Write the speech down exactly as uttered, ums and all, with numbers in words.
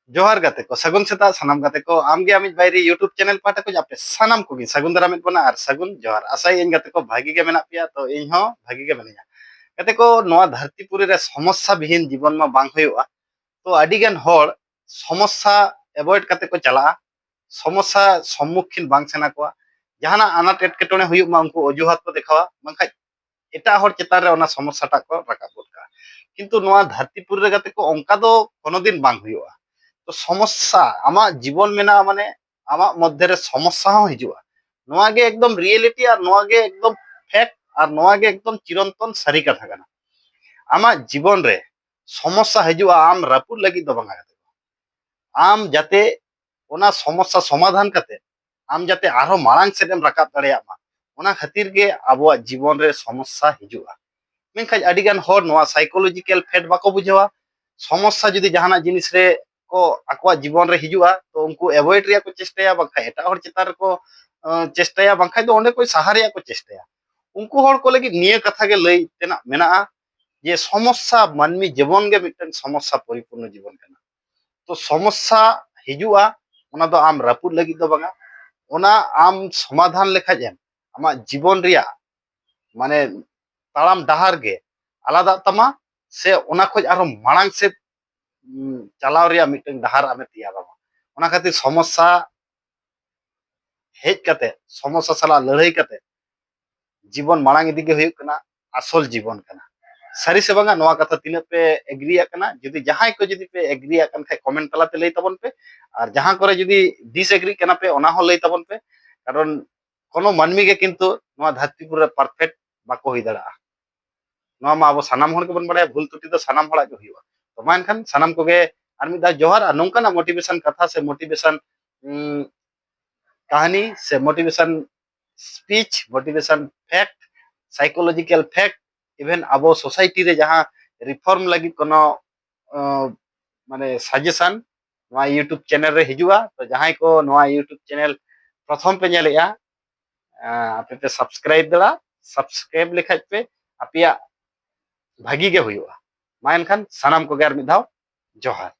ᱡᱚᱦᱟᱨ ᱜᱟᱛᱮ ᱠᱚ, ᱥᱟᱹᱜᱩᱱ ᱥᱮᱛᱟᱜ ᱥᱟᱱᱟᱢ ᱜᱟᱛᱮ ᱠᱚ᱾ ᱟᱢᱜᱮ ᱟᱢᱤᱡ ᱵᱟᱭᱨᱤ YouTube ᱪᱮᱱᱮᱞ ᱯᱟᱦᱴᱟ ᱠᱷᱚᱱ ᱟᱯᱮ ᱥᱟᱱᱟᱢ ᱠᱚᱜᱮ ᱥᱟᱹᱜᱩᱱ ᱫᱟᱨᱟᱢᱮᱫ ᱵᱚᱱᱟ ᱟᱨ ᱥᱟᱹᱜᱩᱱ ᱡᱚᱦᱟᱨ᱾ ᱟᱥᱟᱭᱟᱹᱧ ᱜᱟᱛᱮ ᱠᱚ ᱵᱷᱟᱜᱤ ᱜᱮ ᱢᱮᱱᱟᱜ ᱯᱮᱭᱟ, ᱛᱚ ᱤᱧ ᱦᱚᱸ ᱵᱷᱟᱜᱤ ᱜᱮ ᱢᱤᱱᱟᱹᱧᱟ᱾ ᱜᱟᱛᱮ ᱠᱚ, ᱱᱚᱣᱟ ᱫᱷᱟᱹᱨᱛᱤ ᱯᱩᱨᱤ ᱨᱮ ᱥᱚᱢᱚᱥᱥᱟ ᱵᱤᱦᱤᱱ ᱡᱤᱵᱚᱱ ᱢᱟ ᱵᱟᱝ ᱦᱩᱭᱩᱜᱼᱟ᱾ ᱛᱚ ᱟᱹᱰᱤ ᱜᱟᱱ ᱦᱚᱲ ᱥᱚᱢᱚᱥᱥᱟ ᱮᱵᱷᱚᱭᱮᱰ ᱠᱟᱛᱮ ᱠᱚ ᱪᱟᱞᱟᱜᱼᱟ, ᱥᱚᱢᱚᱥᱥᱟ ᱥᱚᱢᱢᱩᱠᱷᱤᱱ ᱵᱟᱝ ᱥᱟᱱᱟ ᱠᱚᱣᱟ᱾ ᱡᱟᱦᱟᱱᱟᱜ ᱟᱱᱟᱴ ᱮᱴᱠᱮᱴᱚᱬᱮ ᱦᱩᱭᱩᱜ ᱢᱟ, ᱩᱱᱠᱩ ᱚᱡᱩᱦᱟᱛ ᱠᱚ ᱫᱮᱠᱷᱟᱣᱟ, ᱵᱟᱝᱠᱷᱟᱱ ᱮᱴᱟᱜ ᱦᱚᱲ ᱪᱮᱛᱟᱱ ᱨᱮ ᱚᱱᱟ ᱥᱚᱢᱚᱥᱥᱟᱴᱟᱜ ᱠᱚ ᱨᱟᱠᱟᱵ ᱜᱚᱫ ᱠᱟᱜᱼᱟ᱾ ᱠᱤᱱᱛᱩ ᱱᱚᱣᱟ ᱫᱷᱟᱹᱨᱛᱤ ᱯᱩᱨᱤ ᱨᱮ ᱜᱟᱛᱮ ᱠᱚ ᱚᱱᱠᱟ ᱫᱚ ᱠᱳᱱᱳ ᱫᱤᱱ ᱵᱟᱝ ᱦᱩᱭᱩᱜᱼᱟ᱾ ᱛᱚ ᱥᱚᱢᱚᱥᱥᱟ, ᱟᱢᱟᱜ ᱡᱤᱵᱚᱱ ᱢᱮᱱᱟᱜᱼᱟ ᱢᱟᱱᱮ ᱟᱢᱟᱜ ᱢᱚᱫᱽᱫᱷᱮ ᱨᱮ ᱥᱚᱢᱚᱥᱥᱟ ᱦᱚᱸ ᱦᱤᱡᱩᱜᱼᱟ᱾ ᱱᱚᱣᱟ ᱜᱮ ᱮᱠᱫᱚᱢ ᱨᱤᱭᱮᱞᱤᱴᱤ ᱟᱨ ᱱᱚᱣᱟ ᱜᱮ ᱮᱠᱫᱚᱢ ᱯᱷᱮᱠᱴ ᱟᱨ ᱱᱚᱣᱟ ᱜᱮ ᱮᱠᱫᱚᱢ ᱪᱤᱨᱚᱱᱛᱚᱱ ᱥᱟᱹᱨᱤ ᱠᱟᱛᱷᱟ ᱠᱟᱱᱟ᱾ ᱟᱢᱟᱜ ᱡᱤᱵᱚᱱ ᱨᱮ ᱥᱚᱢᱚᱥᱥᱟ ᱦᱤᱡᱩᱜᱼᱟ, ᱟᱢ ᱨᱟᱹᱯᱩᱫ ᱞᱟᱹᱜᱤᱫ ᱫᱚ ᱵᱟᱝᱟ ᱜᱟᱛᱮ ᱠᱚ᱾ ᱟᱢ ᱡᱟᱛᱮ ᱚᱱᱟ ᱥᱚᱢᱚᱥᱥᱟ ᱥᱚᱢᱟᱫᱷᱟᱱ ᱠᱟᱛᱮ ᱟᱢ ᱡᱟᱛᱮ ᱟᱨᱦᱚᱸ ᱢᱟᱲᱟᱝ ᱥᱮᱫ ᱮᱢ ᱨᱟᱠᱟᱵ ᱫᱟᱲᱮᱭᱟᱜ ᱢᱟ, ᱚᱱᱟ ᱠᱷᱟᱹᱛᱤᱨ ᱜᱮ ᱟᱵᱚᱣᱟᱜ ᱡᱤᱵᱚᱱ ᱨᱮ ᱥᱚᱢᱚᱥᱥᱟ ᱦᱤᱡᱩᱜᱼᱟ᱾ ᱢᱮᱱᱠᱷᱟᱱ ᱟᱹᱰᱤ ᱜᱟᱱ ᱦᱚᱲ ᱱᱚᱣᱟ ᱥᱟᱭᱠᱳᱞᱚᱡᱤᱠᱮᱞ ᱯᱷᱮᱠᱴ ᱵᱟᱠᱚ ᱵᱩᱡᱷᱟᱹᱣᱟ᱾ ᱥᱚᱢᱚᱥᱥᱟ ᱡᱩᱫᱤ ᱡᱟᱦᱟᱱᱟᱜ ᱡᱤᱱᱤᱥ ᱨᱮ ᱠᱚ ᱟᱠᱚᱣᱟᱜ ᱡᱤᱵᱚᱱ ᱨᱮ ᱦᱤᱡᱩᱜᱼᱟ, ᱛᱚ ᱩᱱᱠᱩ ᱮᱵᱷᱚᱭᱮᱰ ᱨᱮᱭᱟᱜ ᱠᱚ ᱪᱮᱥᱴᱟᱭᱟ, ᱵᱟᱝᱠᱷᱟᱱ ᱮᱴᱟᱜ ᱦᱚᱲ ᱪᱮᱛᱟᱱ ᱨᱮᱠᱚ ᱟᱸ, ᱪᱮᱥᱴᱟᱭᱟ, ᱵᱟᱝᱠᱷᱟᱱ ᱫᱚ ᱚᱸᱰᱮ ᱠᱷᱚᱱ ᱥᱟᱦᱟ ᱨᱮᱭᱟᱜ ᱠᱚ ᱪᱮᱥᱴᱟᱭᱟ᱾ ᱩᱱᱠᱩ ᱦᱚᱲ ᱠᱚ ᱞᱟᱹᱜᱤᱫ ᱱᱤᱭᱟᱹ ᱠᱟᱛᱷᱟ ᱜᱮ ᱞᱟᱹᱭ ᱛᱮᱱᱟᱜ ᱢᱮᱱᱟᱜᱼᱟ ᱡᱮ ᱥᱚᱢᱚᱥᱥᱟ, ᱢᱟᱹᱱᱢᱤ ᱡᱤᱵᱚᱱ ᱜᱮ ᱢᱤᱫᱴᱟᱝ ᱥᱚᱢᱚᱥᱥᱟ ᱯᱚᱨᱤᱯᱩᱨᱱᱚ ᱡᱤᱵᱚᱱ ᱠᱟᱱᱟ᱾ ᱛᱚ ᱥᱚᱢᱚᱥᱥᱟ ᱦᱤᱡᱩᱜᱼᱟ, ᱚᱱᱟ ᱫᱚ ᱟᱢ ᱨᱟᱹᱯᱩᱫ ᱞᱟᱹᱜᱤᱫ ᱫᱚ ᱵᱟᱝᱟ, ᱚᱱᱟ ᱟᱢ ᱥᱚᱢᱟᱫᱷᱟᱱ ᱞᱮᱠᱷᱟᱡ ᱮᱢ, ᱟᱢᱟᱜ ᱡᱤᱵᱚᱱ ᱨᱮᱭᱟᱜ ᱢᱟᱱᱮ ᱛᱟᱲᱟᱢ ᱰᱟᱦᱟᱨ ᱜᱮ ᱟᱞᱟᱫᱟᱜ ᱛᱟᱢᱟ, ᱥᱮ ᱚᱱᱟ ᱠᱷᱚᱡ ᱟᱨᱦᱚᱸ ᱢᱟᱲᱟᱝ ᱥᱮᱫ ᱩᱸ, ᱪᱟᱞᱟᱣ ᱨᱮᱭᱟᱜ ᱢᱤᱫᱴᱟᱝ ᱰᱟᱦᱟᱨ ᱟᱢᱮ ᱛᱮᱭᱟᱨ ᱟᱢᱟ᱾ ᱚᱱᱟ ᱠᱷᱟᱹᱛᱤᱨ ᱥᱚᱢᱚᱥᱥᱟ ᱦᱮᱡ ᱠᱟᱛᱮ, ᱥᱚᱢᱚᱥᱥᱟ ᱥᱟᱞᱟᱜ ᱞᱟᱹᱲᱦᱟᱹᱭ ᱠᱟᱛᱮ ᱡᱤᱵᱚᱱ ᱢᱟᱲᱟᱝ ᱤᱫᱤ ᱜᱮ ᱦᱩᱭᱩᱜ ᱠᱟᱱᱟ ᱟᱥᱚᱞ ᱡᱤᱵᱚᱱ ᱠᱟᱱᱟ᱾ ᱥᱟᱹᱨᱤ ᱥᱮ ᱵᱟᱝᱟ, ᱱᱚᱣᱟ ᱠᱟᱛᱷᱟ ᱛᱤᱱᱟᱹᱜ ᱯᱮ ᱮᱜᱽᱨᱤᱭᱟᱜ ᱠᱟᱱᱟ? ᱡᱩᱫᱤ ᱡᱟᱦᱟᱸᱭ ᱠᱚ ᱡᱩᱫᱤ ᱯᱮ ᱮᱜᱽᱨᱤᱭᱟᱜ ᱠᱟᱱ ᱠᱷᱟᱡ ᱠᱚᱢᱮᱱᱴ ᱛᱟᱞᱟᱛᱮ ᱞᱟᱹᱭ ᱛᱟᱵᱚᱱ ᱯᱮ, ᱟᱨ ᱡᱟᱦᱟᱸ ᱠᱚᱨᱮ ᱡᱩᱫᱤ ᱰᱤᱥᱮᱜᱽᱨᱤᱜ ᱠᱟᱱᱟ ᱯᱮ ᱚᱱᱟ ᱦᱚᱸ ᱞᱟᱹᱭ ᱛᱟᱵᱚᱱ ᱯᱮ, ᱠᱟᱨᱚᱱ ᱠᱳᱱᱳ ᱢᱟᱹᱱᱢᱤ ᱜᱮ ᱠᱤᱱᱛᱩ ᱱᱚᱣᱟ ᱫᱷᱟᱹᱨᱛᱤ ᱯᱩᱨᱤ ᱨᱮ ᱯᱟᱨᱯᱷᱮᱠᱴ ᱵᱟᱠᱚ ᱦᱩᱭ ᱫᱟᱲᱮᱭᱟᱜᱼᱟ᱾ ᱱᱚᱣᱟ ᱢᱟ ᱟᱵᱚ ᱥᱟᱱᱟᱢ ᱦᱚᱲ ᱜᱮᱵᱚᱱ ᱵᱟᱲᱟᱭᱟ, ᱵᱷᱩᱞ ᱛᱨᱩᱴᱤ ᱫᱚ ᱥᱟᱱᱟᱢ ᱦᱚᱲᱟᱜ ᱜᱮ ᱦᱩᱭᱩᱜᱼᱟ᱾ ᱛᱚ ᱢᱟ ᱮᱱᱠᱷᱟᱱ ᱥᱟᱱᱟᱢ ᱠᱚᱜᱮ ᱟᱨ ᱢᱤᱫ ᱫᱷᱟᱣ ᱡᱚᱦᱟᱨ᱾ ᱟᱨ ᱱᱚᱝᱠᱟᱱᱟᱜ ᱢᱳᱴᱤᱵᱷᱮᱥᱚᱱ ᱠᱟᱛᱷᱟ ᱥᱮ ᱢᱳᱴᱤᱵᱷᱮᱥᱚᱱ ᱠᱟᱹᱦᱱᱤ ᱥᱮ motivation speech, motivation fact, psychological fact, even ᱟᱵᱚ ᱥᱳᱥᱟᱭᱴᱤ ᱨᱮ ᱡᱟᱦᱟᱸ ᱨᱤᱯᱷᱚᱨᱢ ᱞᱟᱹᱜᱤᱫ ᱠᱳᱱᱳ ᱟᱸ, ᱢᱟᱱᱮ ᱥᱟᱡᱮᱥᱚᱱ ᱱᱚᱣᱟ YouTube ᱪᱮᱱᱮᱞ ᱨᱮ ᱦᱤᱡᱩᱜᱼᱟ᱾ ᱛᱚ ᱡᱟᱦᱟᱸᱭ ᱠᱚ ᱱᱚᱣᱟ YouTube ᱪᱮᱱᱮᱞ ᱯᱨᱚᱛᱷᱚᱢ ᱯᱮ ᱧᱮᱞᱮᱜᱼᱟ, ᱟᱸ, ᱟᱯᱮ ᱯᱮ ᱥᱟᱵᱥᱠᱨᱟᱭᱤᱵ ᱫᱟᱲᱮᱭᱟᱜᱼᱟ᱾ ᱥᱟᱵᱥᱠᱨᱟᱭᱤᱵ ᱞᱮᱠᱷᱟᱡ ᱯᱮ ᱟᱯᱮᱭᱟᱜ ᱵᱷᱟᱹᱜᱤ ᱜᱮ ᱦᱩᱭᱩᱜᱼᱟ᱾ ᱢᱟ ᱮᱱᱠᱷᱟᱱ ᱥᱟᱱᱟᱢ ᱠᱚᱜᱮ ᱟᱨ ᱢᱤᱫ ᱫᱷᱟᱣ ᱡᱚᱦᱟᱨ᱾